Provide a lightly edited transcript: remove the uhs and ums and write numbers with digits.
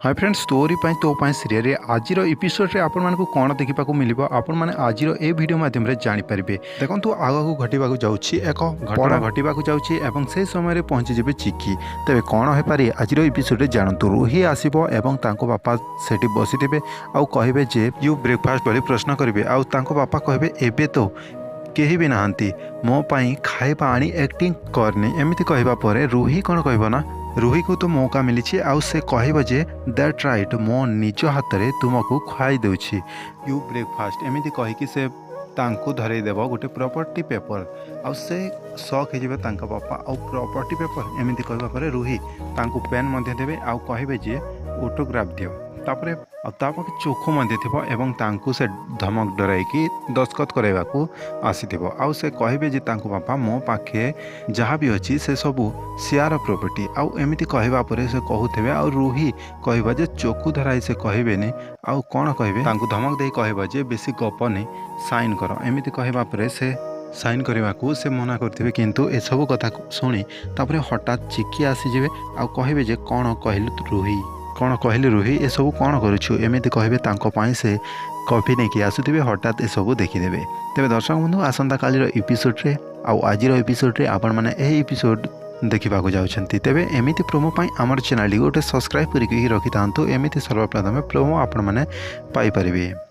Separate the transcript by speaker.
Speaker 1: High friends, ତୋରି ପାଇଁ ତୋ ପାଇଁ ସିରିଏଲରେ ଆଜିର ଏପିସୋଡ଼ରେ ଆପଣମାନଙ୍କୁ କ'ଣ ଦେଖିବାକୁ ମିଳିବ, ଆପଣମାନେ ଆଜିର ଏ ଭିଡ଼ିଓ ମାଧ୍ୟମରେ ଜାଣିପାରିବେ। ଦେଖନ୍ତୁ, ଆଗକୁ ଘଟିବାକୁ ଯାଉଛି ଏକ ଘଟଣା ଘଟିବାକୁ ଯାଉଛି ଏବଂ ସେହି ସମୟରେ ପହଞ୍ଚିଯିବେ ଚିକି। ତେବେ କ'ଣ ହୋଇପାରେ ଆଜିର ଏପିସୋଡ଼ରେ ଜାଣନ୍ତୁ। ରୁହି ଆସିବ ଏବଂ ତାଙ୍କ ବାପା ସେଠି ବସିଥିବେ ଆଉ କହିବେ ଯେ "you breakfast?" ଭଳି ପ୍ରଶ୍ନ କରିବେ। ଆଉ ତାଙ୍କ ବାପା କହିବେ, "ଏବେ ତ କେହି ବି ନାହାନ୍ତି, ମୋ ପାଇଁ ଖାଇବା ଆଣି ଆକ୍ଟିଂ କରନି।" ଏମିତି କହିବା ପରେ ରୁହି କ'ଣ କହିବ ନା, ରୁହିକୁ ତ ମୌକା ମିଳିଛି ଆଉ ସେ କହିବ ଯେ "that's right, ମୋ ନିଜ ହାତରେ ତୁମକୁ ଖୁଆଇ ଦେଉଛି, you breakfast." ଏମିତି କହିକି ସେ ତାଙ୍କୁ ଧରେଇ ଦେବ ଗୋଟେ ପ୍ରପର୍ଟି ପେପର ଆଉ ସେ ସକ୍ ହେଇଯିବେ ତାଙ୍କ ବାପା। ଆଉ ପ୍ରପର୍ଟି ପେପର ଏମିତି କହିବା ପରେ ରୁହି ତାଙ୍କୁ ପେନ୍ ମଧ୍ୟ ଦେବେ ଆଉ କହିବେ ଯେ ଅଟୋଗ୍ରାଫ ଦିଅ। ତାପରେ ଆଉ ତା ପାଖେ ଚୋଖ ମଧ୍ୟ ଥିବ ଏବଂ ତାଙ୍କୁ ସେ ଧମକ ଡରାଇକି ଦସ୍ତଖତ କରାଇବାକୁ ଆସିଥିବ। ଆଉ ସେ କହିବେ ଯେ ତାଙ୍କ ବାପା, ମୋ ପାଖେ ଯାହା ବି ଅଛି ସେସବୁ ସିଆର ପ୍ରପର୍ଟି। ଆଉ ଏମିତି କହିବା ପରେ ସେ କହୁଥିବେ ଆଉ ରୁହି କହିବ ଯେ ଚକୁ ଧରାଇ ସେ କହିବେନି ଆଉ କ'ଣ କହିବେ। ତାଙ୍କୁ ଧମକ ଦେଇ କହିବ ଯେ ବେଶୀ ଗପନି, ସାଇନ୍ କର। ଏମିତି କହିବା ପରେ ସେ ସାଇନ୍ କରିବାକୁ ସେ ମନା କରିଥିବେ। କିନ୍ତୁ ଏସବୁ କଥା ଶୁଣି ତାପରେ ହଠାତ୍ ଚିକି ଆସିଯିବେ ଆଉ କହିବେ ଯେ କ'ଣ କହିଲୁ ରୁହି, କ'ଣ କହିଲି ରୁହି, ଏସବୁ କ'ଣ କରୁଛୁ? ଏମିତି କହିବେ। ତାଙ୍କ ପାଇଁ ସେ କଫି ନେଇକି ଆସୁଥିବେ, ହଠାତ୍ ଏସବୁ ଦେଖିଦେବେ। ତେବେ ଦର୍ଶକ ବନ୍ଧୁ, ଆସନ୍ତାକାଲିର ଏପିସୋଡ଼ରେ ଆଉ ଆଜିର ଏପିସୋଡ଼ରେ ଆପଣମାନେ ଏହି ଏପିସୋଡ଼ ଦେଖିବାକୁ ଯାଉଛନ୍ତି। ତେବେ ଏମିତି ପ୍ରୋମୋ ପାଇଁ ଆମର ଚ୍ୟାନେଲଟିକୁ ଗୋଟେ ସବସ୍କ୍ରାଇବ୍ କରିକି ରଖିଥାନ୍ତୁ। ଏମିତି ସର୍ବପ୍ରଥମେ ପ୍ରୋମୋ ଆପଣମାନେ ପାଇପାରିବେ।